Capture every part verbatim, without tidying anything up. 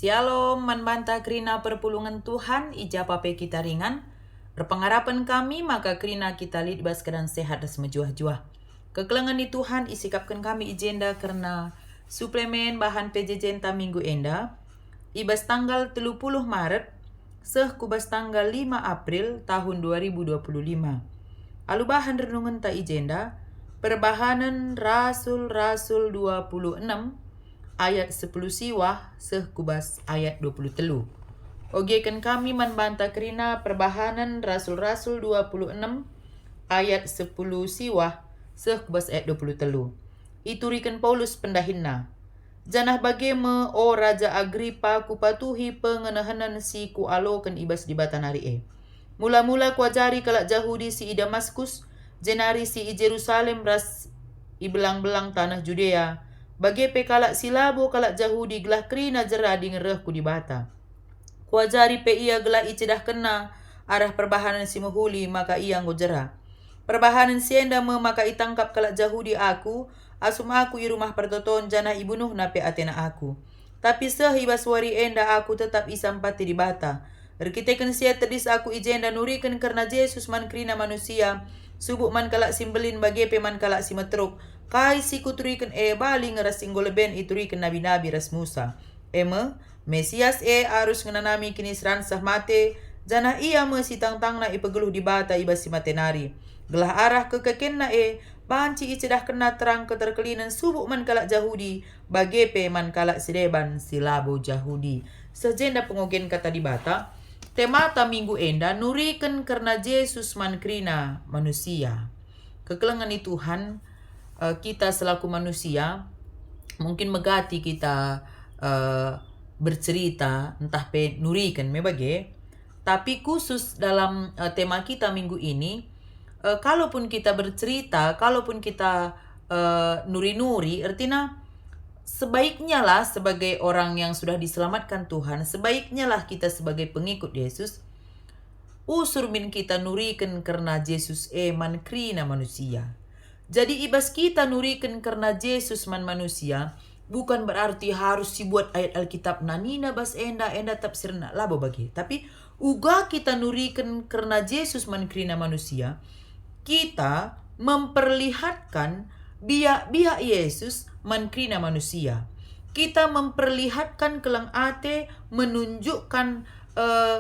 Syalom, man banta kerina perpulungen Tuhan, i ja pe kita ringan. Erpengarapen kami maka kerina kita lit bas keadaan sehat ras mejuah-juah. Kekelengen ni Tuhan isikapken kami i jenda kerna suplemen bahan P J J-nta minggu enda, i bas tanggal telu puluh Maret seh ku bas tanggal lima April tahun dua ribu dua puluh lima. Alu bahan renungenta i jenda, Perbahanen Rasul-Rasul dua puluh enem, ayat sepuluh siwah seh ku bas ayat dua puluh telu. Ogeken kami man banta kerina Perbahanen Rasul-Rasul dua puluh enem ayat sepuluh siwah seh ku bas ayat dua puluh telu. Ituriken Paulus pendahinna. Janah bage me, o Raja Agripa, kupatuhi pengenehenen si kualoken i bas Dibata nari e. Mula-mula kuajari kalak Jahudi si i Damaskus, jenari si i Jerusalem ras i belang-belang taneh Judea, bage pe kalak si labo kalak Jahudi gelah kerina jera dingen reh ku Dibata. Kuajari pe ia gelah icidahkenna arah perbahanen si mehuli maka ia enggo jera. Perbahanen si enda me maka itangkap kalak Jahudi aku, asum aku i Rumah Pertoton, janah ibunuhna pe atena aku. Tapi seh i bas wari enda aku tetap isampati Dibata. Erkiteken si e tedis aku i jenda nuriken kerna Jesus man kerina manusia, subuk man kalak si mbelin bage pe man kalak si meteruk. Kai si kuturiken e bali nge ras si enggo leben ituriken nabi-nabi ras Musa. E me, Mesias e arus ngenanami kiniseran seh mate, janah ia me si tangtangna ipegeluh Dibata i bas si mate nari. Gelah arah kekekenna e, banci icidahkenna terang keterkelinen subuk man kalak Jahudi, bage pe man kalak si deban si labo Jahudi. Seh jenda pengogen Kata Dibata, temata minggu enda nuriken kerna Jesus man kerina manusia. Kekelengen ni Tuhan, eh, kita selaku manusia, mungkin megati kita, eh, bercerita, ntah pe nuriken me bage. Tapi khusus dalam, eh, tema kita minggu ini, eh, kalaupun kita bercerita, kalaupun kita, eh, nuri-nuri, ertina sebaiknya lah sebagai orang yang sudah diselamatkan Tuhan, sebaiknya lah kita sebagai pengikut Yesus, usur min kita nuriken kerna Jesus e man kerina manusia. Jadi i bas kita nuriken kerna Jesus man manusia, bukan berarti harus sibuat ayat Alkitab nina bas enda, enda tafsirna, labo bage. Tapi uga kita nuriken kerna Jesus man kerina manusia, kita memperlihatkan biak-biak Yesus man kerina manusia. Kita memperlihatkan keleng ate, menunjukkan, eh,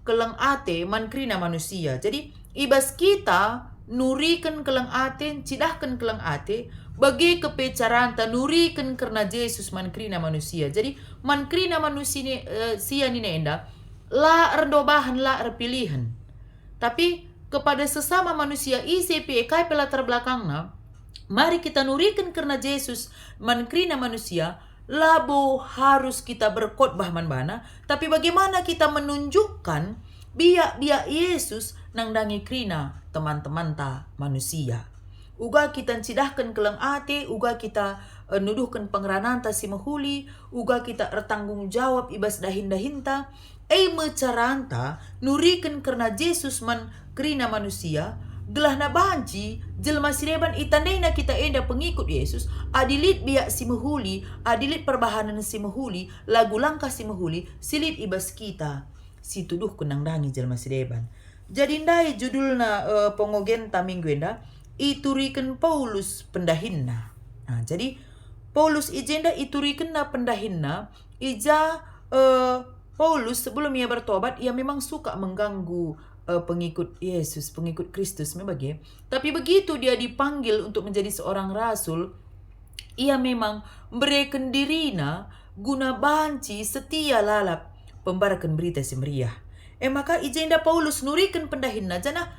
keleng ate man kerina manusia. Jadi, i bas kita nuriken keleng ate, ncidahken keleng ate, bage kepe caranta nuriken kerna Jesus man kerina manusia. Jadi, man kerina manusia ni, eh, sia nina enda, la erndobahen, la erpilihen. Tapi kepada sesama manusia, ise pe e, kai pe latar belakangna, mari kita nuriken kerna Jesus man kerina manusia, labo harus kita berkhotbah man bana, tapi bagaimana kita menunjukkan biak-biak Yesus nandangi kerina teman-temanta manusia. Uga kita ncidahken keleng ate, uga kita, eh, nuduhken pengerananta si mehuli, uga kita ertanggung jawab i bas dahin-dahinta, e me caranta nuriken kerna Jesus man kerina manusia, gelahna banci jelma si deban itandaina kita enda pengikut Yesus, adi lit biak si mehuli, adi lit perbahanen si mehuli, lagu langkah si mehuli, si lit i bas kita, si tuduhken nandangi jelma si deban. Jadi ndai judulna, eh, pengogenta minggu enda, ituriken Paulus pendahinna. Nah, jadi Paulus i jenda iturikenna pendahinna, i ja, eh, Paulus sebelum ia bertobat, ia memang suka mengganggu, eh, pengikut Yesus, pengikut Kristus me bage. Tapi begitu dia dipanggil untuk menjadi seorang rasul, ia memang mbereken dirina guna banci setia lalap pembarken Berita Si Meriah. E maka i jenda Paulus nuriken pendahinna, janah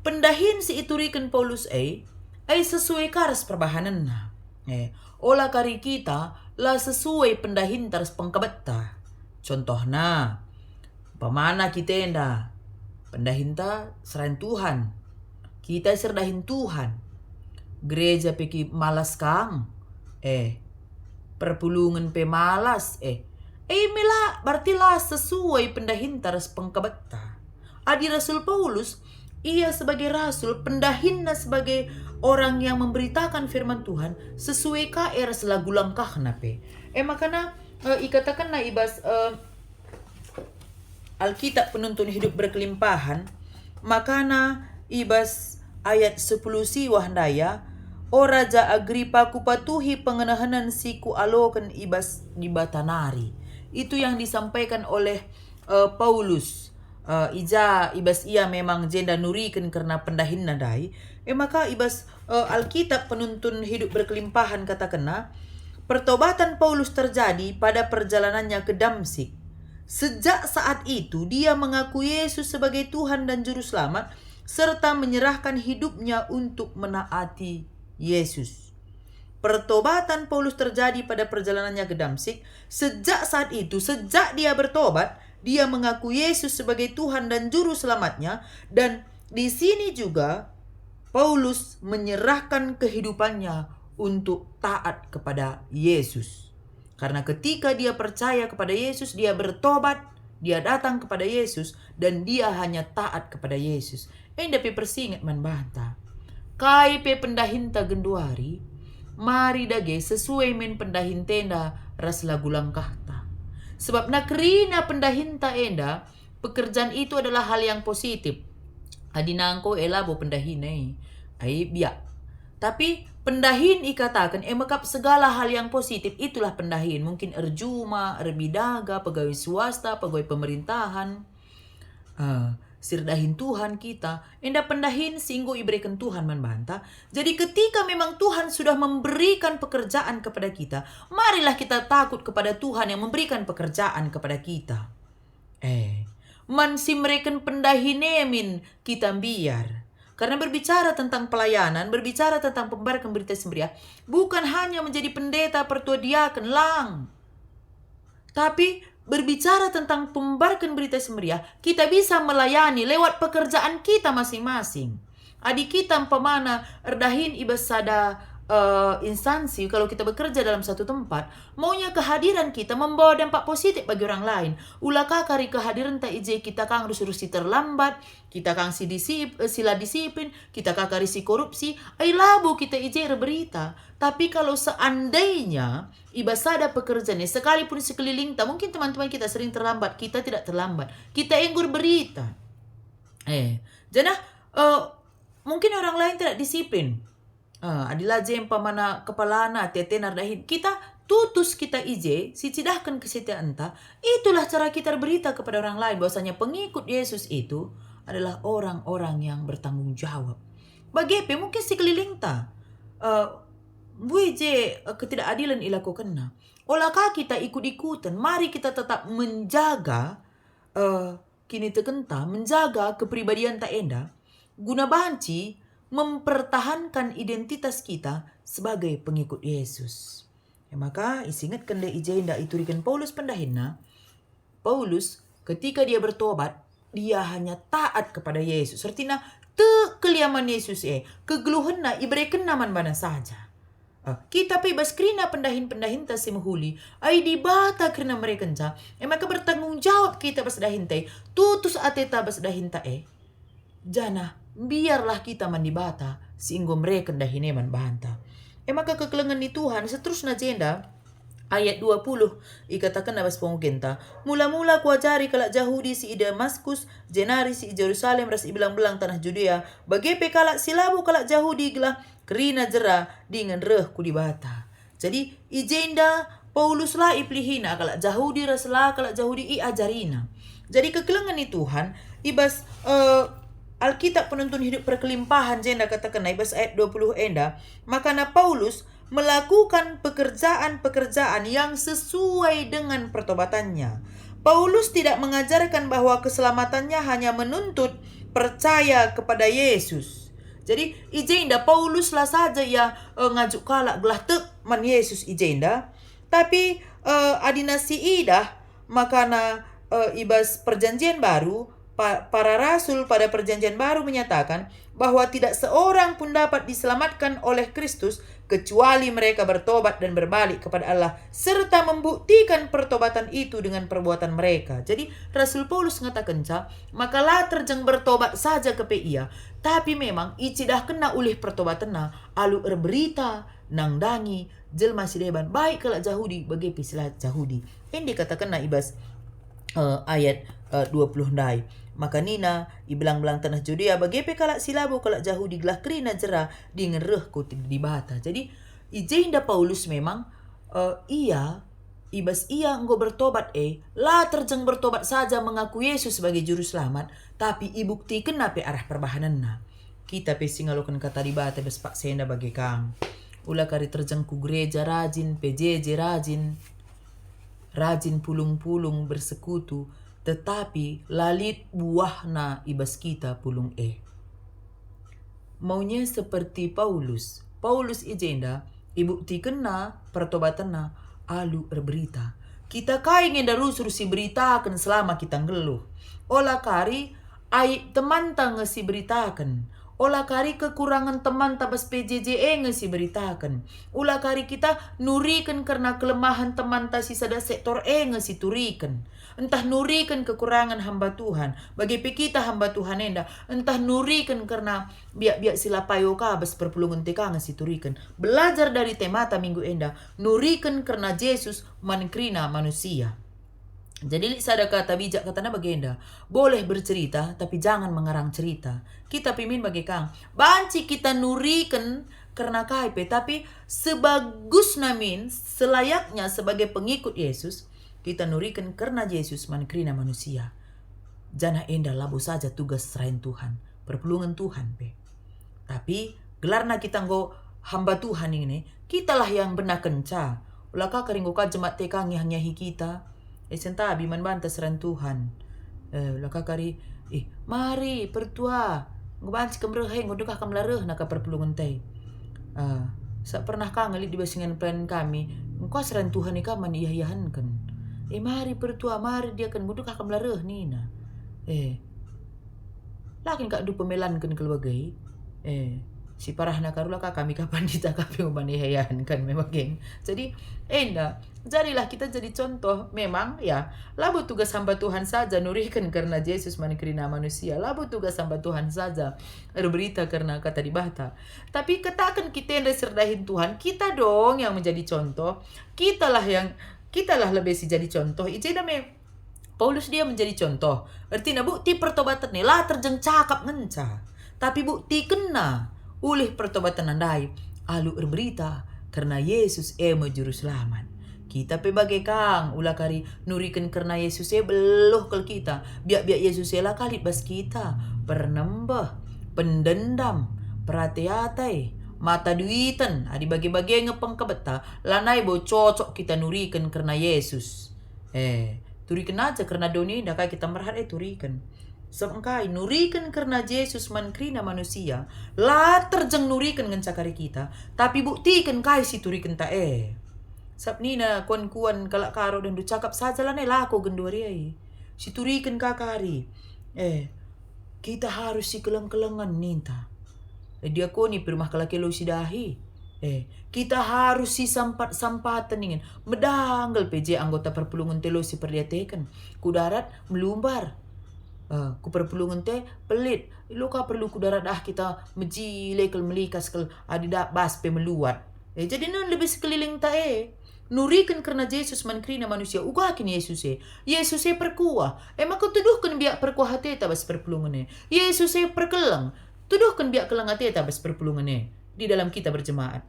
pendahin si ituriken Paulus e, e sesuai ka ras perbahanenna. E, ola kari kita la sesuai pendahinta ras pengkebetta. Contohna, umpamana kita enda, pendahinta serayan Tuhan. Kita si erdahin Tuhan. Gereja pe ki malas kam. Eh, perpulungen pe malas. Eh, e me la, berarti la sesuai pendahinta ras pengkebetta. Adi Rasul Paulus, ia sebagai rasul, pendahinna sebagai orang yang memberitakan firman Tuhan, sesuai ka e ras lagu langkahna pe. E makana, Eh, ikatakenna i bas, eh, Alkitab Penuntun Hidup Berkelimpahan, makana i bas ayat sepuluh siwah ndai, "O Raja Agripa, kupatuhi pengenehenen si kualoken i bas Dibata nari." Itu yang disampaikan oleh, eh, Paulus. Eh, i ja, i bas ia memang jenda nuriken kerna pendahinna ndai. E maka i bas, eh, Alkitab Penuntun Hidup Berkelimpahan katakenna, pertobatan Paulus terjadi pada perjalanannya ke Damsyik. Sejak saat itu, dia mengaku Yesus sebagai Tuhan dan Juru Selamat, serta menyerahkan hidupnya untuk menaati Yesus. Pertobatan Paulus terjadi pada perjalanannya ke Damsyik. Sejak saat itu, sejak dia bertobat, dia mengaku Yesus sebagai Tuhan dan Juru Selamatnya, dan di sini juga Paulus menyerahkan kehidupannya untuk taat kepada Yesus. Karena ketika dia percaya kepada Yesus, dia bertobat, dia datang kepada Yesus, dan dia hanya taat kepada Yesus. Enda pe persinget man banta. Kai pe pendahinta genduari, mari dage sesuai min pendahinta enda ras lagu langkahta. Sebab na kerina pendahinta enda, pekerjaan itu adalah hal yang positif. Adi nangko e labo pendahin e, ai biak. Tapi pendahin ikataken e mekap segala hal yang positif, itulah pendahin. Mungkin erjuma, erbidaga, pegawai swasta, pegawai pemerintahan. Ah, si erdahin Tuhan kita, enda pendahin si enggo ibereken Tuhan man banta. Jadi ketika memang Tuhan sudah memberikan pekerjaan kepada kita, marilah kita takut kepada Tuhan yang memberikan pekerjaan kepada kita. Eh, man si mereken pendahin e min kita mbiar. Karena berbicara tentang pelayanan, berbicara tentang pemberken Berita Si Meriah, bukan hanya menjadi pendeta, pertua, diaken, lang. Tapi berbicara tentang pemberken Berita Si Meriah, kita bisa melayani lewat pekerjaan kita masing-masing. Adi kita umpamana erdahin i bas sada, eh, instansi, kalau kita bekerja dalam satu tempat, maunya kehadiran kita membawa dampak positif bagi orang lain. Ula ka kari kehadirenta i je kita kang rusi-rusi terlambat, kita kang si disip-, eh, si la disiplin, kita ka kari si korupsi, ai labo kita i je erberita. Tapi kalau seandainya i bas sada pekerjaan e, sekalipun sekelilingta, mungkin teman-teman kita sering terlambat, kita tidak terlambat. Kita enggo erberita. Eh, janah, eh, mungkin orang lain tidak disiplin. Eh, adi la je umpamana kepalana, ate-atena erdahin, kita tutus kita i je, si cidahken kesetiaenta, itulah cara kita erberita kepada orang lain bahwasanya pengikut Yesus itu adalah orang-orang yang bertanggung jawab. Bage pe mungkin sekelilingta, eh, mbue je, eh, ketidakadilen ilakokenna. Ola ka kita ikut-ikuten, mari kita tetap menjaga, eh, kinitekenta, menjaga kepribadianta enda, guna banci mempertahankan identitas kita sebagai pengikut Yesus. E maka, isingetken deh i jenda ituriken Paulus pendahinna. Paulus, ketika dia bertobat, dia hanya taat kepada Yesus. Ertina, tek kelia man Yesus e, kegeluhenna iberekenna man bana saja. Ah, kita pe bas kerina pendahin-pendahinta si mehuli, ai Dibata kerina merekenca, e maka bertanggung jawab kita bas dahinta e, tutus ateta bas dahinta e. Janah mbiarlah kita man Dibata si enggo mereken dahin e man banta. E maka kekelengen ni Tuhan seterusna jenda, ayat dua puluh, ikatakenna bas pengogenta, "Mula-mula kuajari kalak Jahudi si i Damaskus, jenari si i Jerusalem ras i belang-belang taneh Judea, bage pe kalak si labo kalak Jahudi gelah kerina jera dingen reh ku Dibata." Jadi, i jenda Paulus la ipilihina kalak Jahudi ras la kalak Jahudi, iajariNa. Jadi, kekelengen ni Tuhan, i bas, eh, Alkitab Penuntun Hidup Perkelimpahan jenda katakenna i bas ayat dua puluh enda, makana Paulus melakukan pekerjaan-pekerjaan yang sesuai dengan pertobatannya. Paulus tidak mengajarkan bahwa keselamatannya hanya menuntut percaya kepada Yesus. Jadi, i jenda Paulus la saja ia, eh, ngajuk kalak gelah tek man Yesus i jenda, tapi, eh, adina siidah makana, eh, i bas Perjanjian Baru, pa-, para rasul pada Perjanjian Baru menyatakan bahwa tidak seorang pun dapat diselamatkan oleh Kristus kecuali mereka bertobat dan berbalik kepada Allah serta membuktikan pertobatan itu dengan perbuatan mereka. Jadi, Rasul Paulus ngatakenca, maka la terjeng bertobat saja kepe ia, tapi memang icidahkenna ulih pertobatenna alu erberita, nandangi, jelma si deban, baik kalak Jahudi bage pe si la Jahudi. Enda ikatakenna i bas, eh, ayat, eh, dua puluh ndai. Maka nina, i belang-belang taneh Judea bage pe kalak si labo kalak Jahudi gelah kerina jera dingen reh ku Dibata. Jadi, i jenda Paulus memang, eh, ia, i bas ia enggo bertobat e, la terjeng bertobat saja mengaku Yesus sebagai Juru Selamat, tapi ibuktikenna pe arah perbahanenna. Kita pe si ngaloken Kata Dibata i bas paksa enda bage kang. Ula kari terjeng ku gereja rajin, P J J rajin, rajin pulung-pulung bersekutu, tetapi la lit buahna i bas kita pulung e. Maunya seperti Paulus. Paulus i jenda ibuktikenna pertobatenna alu erberita. Kita kai nge enda rusur si beritaken selama kita nggeluh? Ola kari aib temanta nge si beritaken. Ola kari kekurangen temanta bas P J J e nge si beritaken. Ula kari kita nuriken kerna kelemahen temanta si sada sektor e nge si turiken. Ntah nuriken kekurangen hamba Tuhan, bage pe kita hamba Tuhan enda, ntah nuriken kerna biak-biak si la payo ka bas perpulungen T K nge si turiken. Belajar dari temata minggu enda, nuriken kerna Jesus man kerina manusia. Jadi lit sada kata bijak katana bagenda, boleh bercerita, tapi jangan mengarang cerita. Kita pe min bage kang, banci kita nuriken kerna kai pe, tapi sebagusna min, selayaknya sebagai pengikut Yesus, kita nuriken kerna Jesus man kerina manusia. Janah enda labo saja tugas serayan Tuhan, perpulungen Tuhan pe. Tapi gelarna kita enggo hamba Tuhan ini, kitalah yang benakenca. Ula ka kari enggo ka jemaat T K ngiah-ngiahi kita. E, sentabi man banta serayan Tuhan. E, ula ka kari, "Ih, mari, pertua. Enggo banci kam reh e, enggo dekah kam la reh naka perpulungen te." Ah, sa pernah ka nge lit i bas ingan pelayanan kami, enggo serayan Tuhan e ka man iah-iahenken. "E, mari, pertua, mari, diaken, enggo dekah kam la reh," nina. E, la kin kak ndu pemelanken kal bage? E, si parahna kari ula ka kami ka pandita ka pe man iah-iahenken me bage. Jadi, enda, jadilah kita jadi contoh. Memang, ya, labo tugas hamba Tuhan saja nuriken kerna Jesus man kerina manusia. Labo tugas hamba Tuhan saja erberita kerna Kata Dibata. Tapi kataken kita enda si erdahin Tuhan, kita dong yang menjadi contoh. Kitalah yang, kitalah lebe si jadi contoh. I jenda me Paulus dia menjadi contoh. Ertina bukti pertobaten e la terjeng cakap ngenca, tapi buktikenna ulih pertobatenna ndai alu erberita kerna Yesus e me Juru Selamat. Kita pe bage kang, ula kari nuriken kerna Yesus e beluh kal kita. Biak-biak Yesus e la ka lit bas kita. Pernembeh, pendendam, perate-ate, mata duiten, adi bage-bage nge pengkebetta, lanai bo cocok kita nuriken kerna Yesus. Eh, turiken aja kerna doni enda kai kita merhat, eh, turiken. Sebab engkai nuriken kerna Jesus man kerina manusia, la terjeng nuriken ngenca kari kita, tapi buktiken kai si turikenta e. Sabap nina kuan-kuan kalak Karo, "Dendu cakap saja lanai lako genduari ai. Si turiken ka kari." Eh, kita harus sikeleng-kelengen ninta. Eh, diakoni pe rumah kalak e lo sidahi. Eh, kita harus sisampat-sampaten ningen. Medanggel pe je anggota perpulungen te lo siperdiateken. Ku darat melumbar. Eh, ku perpulungen te pelit. Lo ka perlu ku darat ah kita mejile kal melikas kal adi da bas pe meluat. Eh, jadi non lebe sekeliling ta e. Nuriken kerna Jesus man kerina manusia, uga kin Jesus e. Jesus e perkuah. E maka tuduhken biak perkuah ateta bas perpulungen e. Jesus e perkeleng. Tuduhken biak keleng ateta bas perpulungen e di dalam kita berjemaat.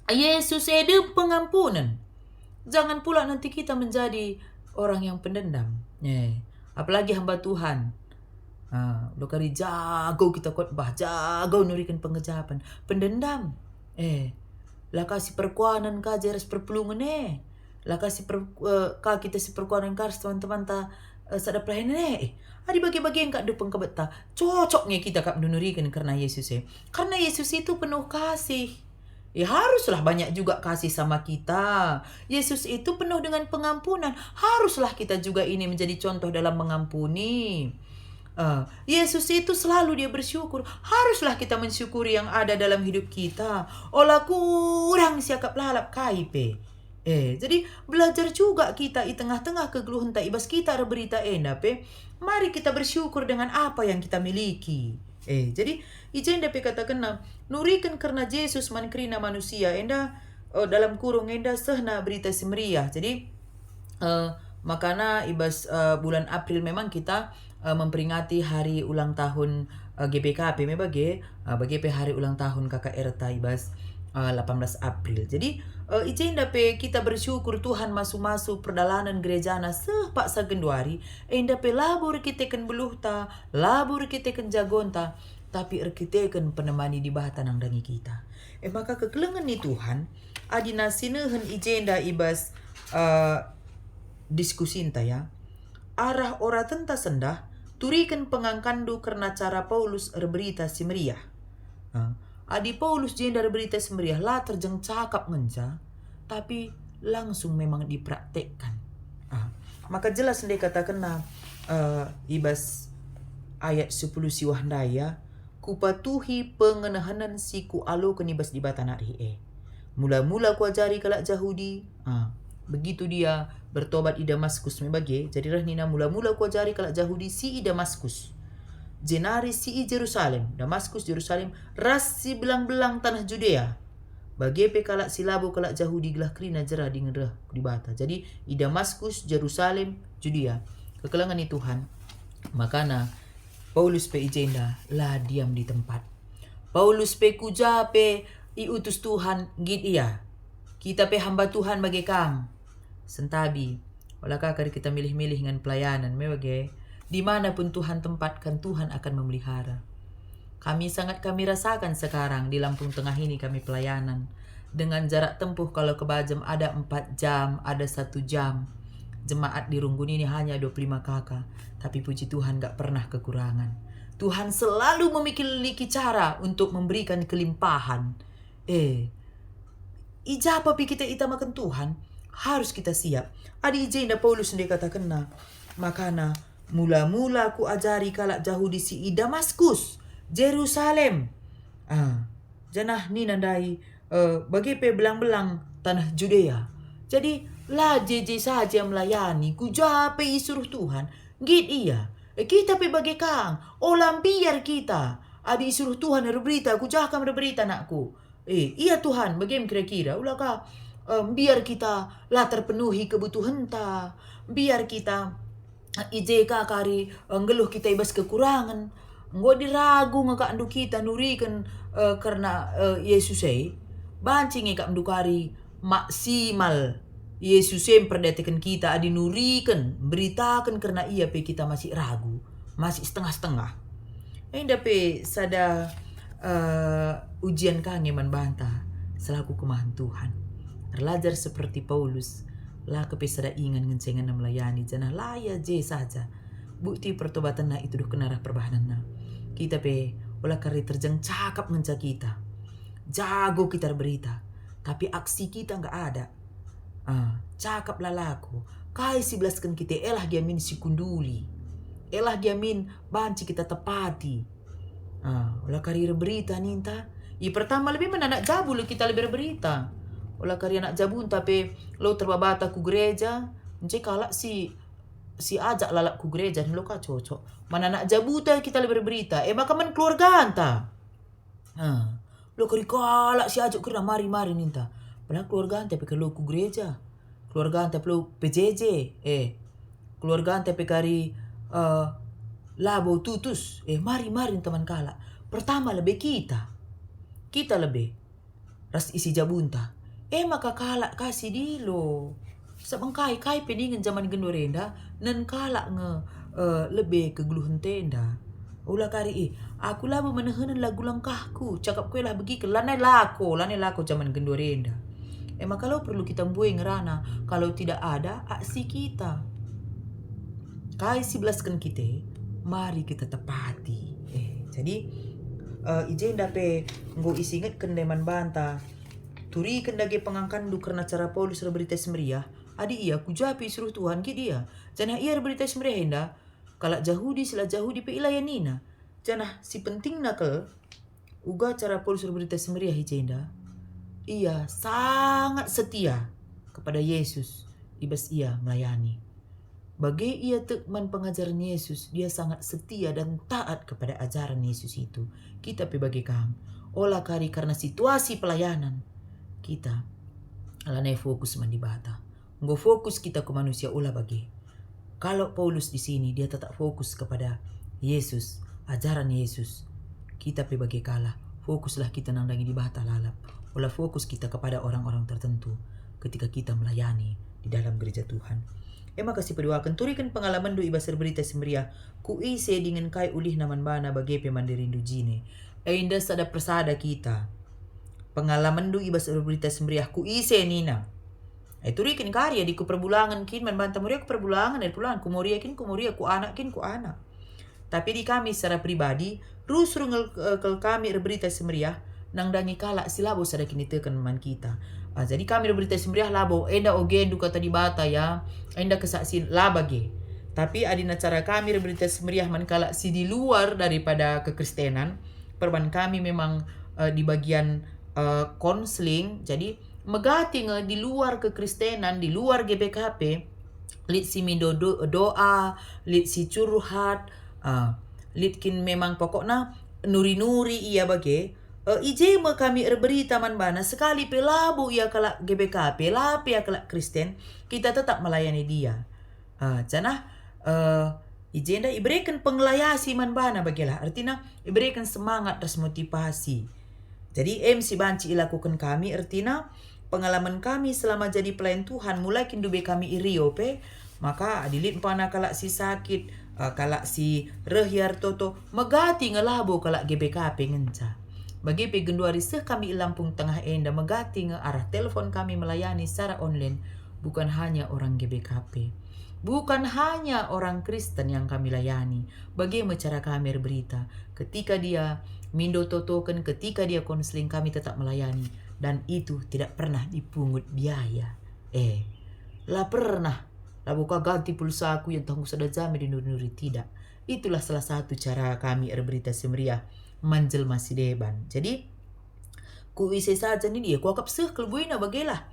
Yesus e dem pengampunen. Jangan pula nanti kita menjadi orang yang pendendam. Eh, apalagi hamba Tuhan. Ah, ula kari jago kita khotbah, jago nuriken pengejapen. Pendendam. Eh, la ka si perkuanen ka je ras perpulungen e. La ka si per-, eh, ka kita si perkuanen ka ras teman-temanta, eh, sada pelayanan e. Eh, adi bage-bage engka ndu pengkebetta, cocok nge kita kap ndu nuriken kerna Yesus e. Karena Yesus itu penuh kasih. Ya, haruslah banyak juga kasih sama kita. Yesus itu penuh dengan pengampunan. Haruslah kita juga ini menjadi contoh dalam mengampuni. Eh, Yesus itu selalu dia bersyukur. Haruslah kita mensyukuri yang ada dalam hidup kita. Ola kurang siakap lalap kai pe. Eh, jadi belajar juga kita i tengah-tengah kegeluhenta i bas kita erberita enda pe. Mari kita bersyukur dengan apa yang kita miliki. Eh, jadi i jenda pe katakenna, nuriken kerna Jesus man kerina manusia enda, Oh, dalam kurung enda sehna Berita Si Meriah. Jadi, eh, makana i bas, eh, bulan April memang kita, eh, memperingati hari ulang tahun, eh, G B K P me bage, eh, bage pe hari ulang tahun K K R ta i bas, eh, delapan belas April. Jadi, eh, i jenda pe kita bersyukur Tuhan masu-masu perdalanen gerejana seh paksa genduari, enda pe labo erkiteken beluhta, labo erkiteken jagonta, tapi erkiteken penemani Dibata nandangi kita. E maka kekelengen ni Tuhan, adi na sinehen i jenda i bas, eh, diskusinta ya, arah oratenta sendah, turiken pengangkanndu kerna cara Paulus erberita si meriah. Eh, adi Paulus jenda erberita si meriah la terjeng cakap ngenca, tapi langsung memang dipraktekkan. Ah, maka jelas ndai katakenna, eh, i bas ayat sepuluh siwah ndai ya, "Kupatuhi pengenehenen si kualoken i bas Dibata nari e." Mula-mula kuajari kalak Jahudi, ah, begitu dia bertobat i Damaskus me bage, jadi reh nina, "Mula-mula kuajari kalak Jahudi si i Damaskus, jenari si i Jerusalem," Damaskus, Jerusalem, "ras si belang-belang taneh Judea, bage pe kalak si labo kalak Jahudi gelah kerina jera dingen reh ku Dibata." Jadi, i Damaskus, Jerusalem, Judea, kekelengen ni Tuhan. Makana, Paulus pe i jenda la diam di tempat. Paulus pe ku ja pe iutus Tuhan, nggit ia. Kita pe hamba Tuhan bage kam. Sentabi, ola ka kari kita milih-milih ngan pelayanan, me bage. Di mana pun Tuhan tempatkan, Tuhan akan memelihara. Kami sangat kami rasakan sekarang di Lampung Tengah ini kami pelayanan. Dengan jarak tempuh kalau ke Bajem ada empat jam, ada satu jam. Jemaat di Runggun ini hanya dua puluh lima K K, tapi puji Tuhan gak pernah kekurangan. Tuhan selalu memiliki cara untuk memberikan kelimpahan. Eh, i ja pe kita itamaken Tuhan, harus kita siap. Adi i jenda Paulus ndai katakenna, makana, "Mula-mula kuajari kalak Jahudi si i Damaskus, Jerusalem." Ah, janah nina ndai, eh, bage pe belang-belang taneh Judea. Jadi, la je-je saja melayani, ku ja pe isuruh Tuhan, nggit ia. Eh, kita pe bage kang, ola mbiar kita. Adi isuruh Tuhan erberita, ku ja kam erberita, nakku. Eh, ia Tuhan, bage me kira-kira, ula ka, eh, mbiar kita la terpenuhi kebutuhenta, mbiar kita, eh, i je ka kari, eh, nggeluh kita i bas kekurangen. Enggo diragu nge akapndu kita nuriken, eh, kerna, eh, Yesus e. Banci nge akapndu kari maksimal Yesus e mperdiateken kita adi nuriken, mberitaken kerna Ia pe kita masih ragu, masih setengah-setengah. Enda pe sada, eh, ujian ka nge man banta selaku kemahen Tuhan. Erlajar seperti Paulus, la kepe sada ingan ngencengenna melayani, janah la ia je saja. Bukti pertobatenna ituduhkenna arah perbahanenna. Kita pe ola kari terjeng cakap ngenca kita. Jago kita erberita, tapi aksi kita nggak ada. Ah, cakap la lako. Kai si belasken kita, elah gia min sikunduli. Elah gia min banci kita tepati. Ah, ola kari erberita ninta. I pertama lebe man anak jabu lebe kita lebe erberita. Ola kari anak jabunta pe lo terbabata ku gereja. Nce kalak si, si ajak lalap ku gereja lo ka cocok. Man anak jabuta kita lebe erberita. E maka man keluarganta. Ah, lo kari kalak si ajak kerina mari-mari ninta. Padahal keluarganta pe kalo ku gereja. Keluarganta pe lo P J J, eh. Keluarganta pe kari, eh, labo tutus, eh, mari-mari ninta man kalak. Pertama lebe kita. Kita lebe. Ras isi jabunta. E maka kalak ka si dilo. Sabap engkai, kai pe dingen jaman genduari enda, nen kalak nge, eh, lebe kegeluhenta enda. Ola kari, "Ih, aku labo menehenen lagu langkahku, cakapku elah begiken," lanai lako, lanai lako jaman genduari enda. E maka lo perlu kita mbue ngerana, kalau tidak ada aksi kita. Kai si belasken kita, mari kita tepati. Eh, jadi, eh, i jenda pe enggo isingetken nde man banta, turiken dage pengangkanndu kerna cara Paulus erberita si meriah, adi ia ku ja pe isuruh Tuhan, nggit ia. Janah ia erberita si meriah enda, kalak Jahudi si la Jahudi pe ilayanina. Janah si pentingna kal, uga cara Paulus erberita si meriah i jenda, ia sangat setia kepada Yesus i bas ia melayani. Bage ia tek man pengajaren Yesus, dia sangat setia dan taat kepada ajaran Yesus itu. Kita pe bage kang. Ola kari karena situasi pelayanan kita Lanai fokus man Dibata. Enggo fokus kita ku manusia, ola bage. Kalau Paulus di sini, dia tetap fokus kepada Yesus, ajaran Yesus. Kita pe bage kala, fokuslah kita nandangi Dibata lalap. Ola fokus kita kepada orang-orang tertentu ketika kita melayani di dalam gereja Tuhan. E maka sipeduaken, turiken pengalamenndu i bas Erberita Si Meriah, ku ise dingen kai ulihna man bana, bage pe man dirindu jine. Enda sada persada kita. Pengalamenndu i bas Erberita Si Meriah, ku ise nina. E, turiken kari, adi ku perbulangen kin man banta Moria, ku perbulangen, adi perbulangen, ku Moria kin, ku Moria, ku anak kin, ku anak. Tapi adi kami secara pribadi, rusur ngel-, eh, kel kami Erberita Si Meriah, nandangi kalak si labo sada kiniteken man kita. Ah, jadi kami Erberita Si Meriah labo, enda ogendu kata Dibata ya, enda kesaksian, la bage. Tapi adi acara kami Erberita Si Meriah man kalak si di luar daripada kekristenan, perban kami memang, eh, di bagian, eh, konseling, jadi megati nge di luar kekristenan, di luar G B K P, lit si mindo do-, doa, lit si curhat, eh, lit kin memang pokokna nuri-nuri ia bage, eh, i je me kami erberita man bana, sekali pe labo ia kalak G B K P, la pe ia kalak Kristen, kita tetap melayani dia. Ah, janah, eh, i jenda ibereken pengelayasi man bana bagelah, ertina ibereken semangat ras motivasi. Jadi, em si banci ilakoken kami, ertina pengalaman kami selama jadi pelayan Tuhan, mulai kin ndube kami i Rio pe, maka adi lit umpana kalak si sakit, eh, kalak si reh ia ertoto, megati nge labo kalak G B K P ngenca. Bage pe genduari seh kami i Lampung Tengah enda, megati nge arah telepon kami melayani secara online, bukan hanya orang G B K P. Bukan hanya orang Kristen yang kami layani, bage me cara kami erberita. Ketika dia mindo totoken, ketika dia konseling, kami tetap melayani. Dan itu tidak pernah dipungut biaya. Eh, la pernah. Labo ka ganti pulsaku, ietehku sada jam adi nuri-nuri, tidak. Itulah salah satu cara kami erberita si meriah man jelma si deban. Jadi, ku ise saja nina, ia kuakap seh kal buena bagelah.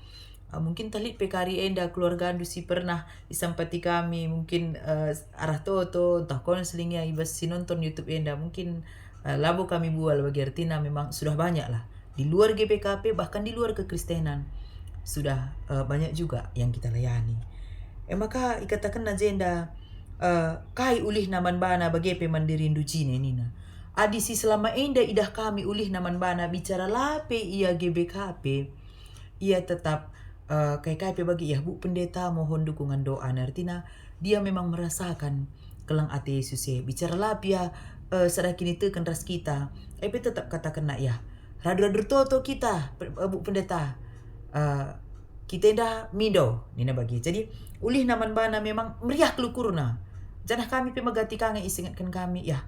Ah, mungkin tah lit pe kari enda keluargandu si pernah isampati kami, mungkin, eh, arah toto, ntah konseling ia i bas si nonton YouTube enda, mungkin, eh, labo kami bual bage, ertina memang sudah banyak lah. Di luar G B K P, bahkan di luar kekristenan, sudah, eh, banyak juga yang kita layani. E maka ikatakenna jenda, eh, kai ulihna man bana bage pe man dirindu jine nina. Adi si selama enda idah kami ulihna man bana, bicara la pe ia G B K P, ia tetap, eh, kai-kai pe bagi ia, Bu Pendeta, mohon dukungan doa. Nah, ertina dia memang merasakan keleng ate Yesus e. Bicara la pe ia, eh, sada kiniteken ras kita, e pe tetap katakenna ia, radu-radu ertoto kita, pe-, eh, Bu Pendeta. Eh, kita enda mindo, nina bagi. Jadi, ulihna man bana memang meriah kal ukurna. Janah kami pe megati ka nge isingetken kami, ya.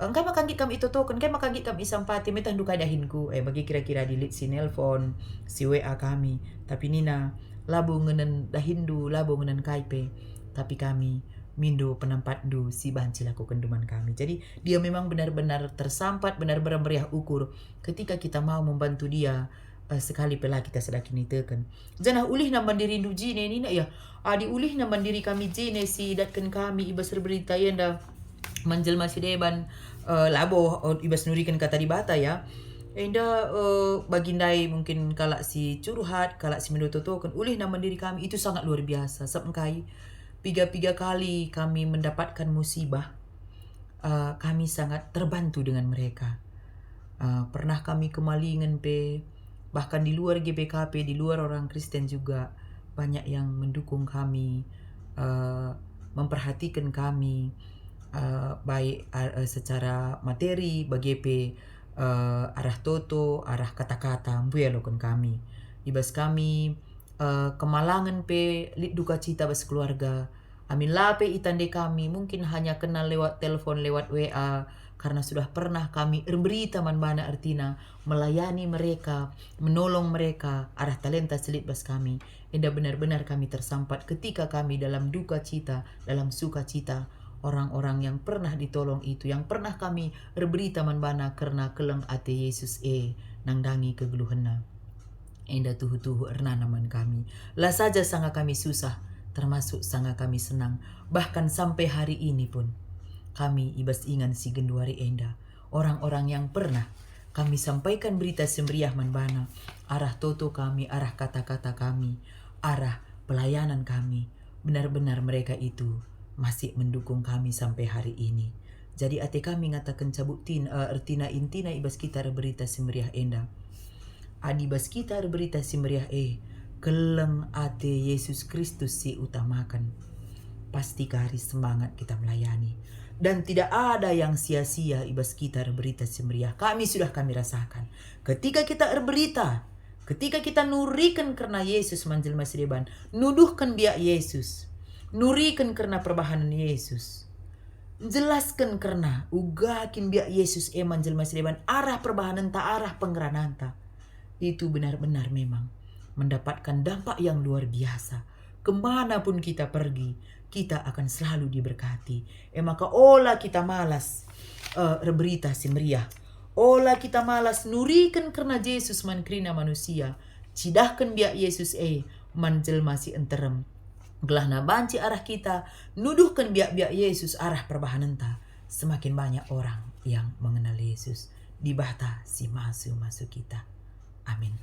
Engkai maka nggit kam itotoken, engkai maka nggit kam isampati, meteh ndu kai dahinku. Eh, bagi kira-kira adi lit si nelpon, si W A kami. Tapi nina, labo ngenen dahinndu, labo ngenen kai pe. Tapi kami mindo penampatndu si banci lakokenndu man kami. Jadi, dia memang benar-benar tersampat, benar-benar meriah ukur ketika kita mau membantu dia, eh, sekali pe la kita sada kiniteken. Janah ulihna man dirindu jine nina ia, adi ulihna man diri kami jine si idatken kami i bas erberita enda man jelma si deban, eh, labo, eh, i bas nuriken kata Dibata, ya. Enda, eh, bagi ndai mungkin kalak si curhat, kalak si mindo totoken, ulihna man diri kami, itu sangat luar biasa. Sabap engkai? Piga-piga kali kami mendapatkan musibah, eh, kami sangat terbantu dengan mereka. Eh, pernah kami kemalingen pe, bahkan di luar G B K P, di luar orang Kristen juga banyak yang mendukung kami, eh, memperhatikan kami, eh, baik, eh, secara materi, bage pe, eh, arah toto, arah kata-kata, mbue aloken kami. I bas kami, eh, kemalangen pe lit dukacita bas keluarga. Amin la pe itandai kami, mungkin hanya kenal lewat telepon, lewat W A, karena sudah pernah kami erberita man bana, ertina melayani mereka, menolong mereka, arah talenta si lit bas kami. Enda benar-benar kami tersampat ketika kami dalam dukacita, dalam sukacita. Orang-orang yang pernah ditolong itu, yang pernah kami erberita man bana kerna keleng ate Yesus e, nandangi kegeluhenna. Enda tuhu-tuhu ernana man kami. La saja sanga kami susah, termasuk sanga kami senang, bahkan sampai hari ini pun, kami i bas ingan si genduari enda, orang-orang yang pernah Kami sampaikan Berita Si Meriah man bana, arah toto kami, arah kata-kata kami, arah pelayanan kami. Benar-benar mereka itu masih mendukung kami sampai hari ini. Jadi ate kami ngatakenca buktin, eh, ertina intina i bas kita erberita si meriah enda. Adi bas kita erberita si meriah e, keleng ate Yesus Kristus si utamaken, pasti kari semangat kita melayani. Dan tidak ada yang sia-sia i bas kita erberita si meriah. Kami sudah kami rasakan. Ketika kita erberita, ketika kita nuriken kerna Yesus man jelma si deban, nuduhken biak Yesus, nuriken kerna perbahanen Yesus, jelasken kerna uga kin biak Yesus e man jelma si deban, arah perbahanenta, arah pengerananta, itu benar-benar memang mendapatkan dampak yang luar biasa. Kemana pun kita pergi, kita akan selalu diberkati. E maka ola kita malas, eh, erberita si meriah. Ola kita malas nuriken kerna Jesus man kerina manusia. Cidahken biak Yesus e man jelma si nterem. Gelahna banci arah kita nuduhken biak-biak Yesus arah perbahanenta. Semakin banyak orang yang mengenal Yesus. Dibata si masu-masu kita. Amin.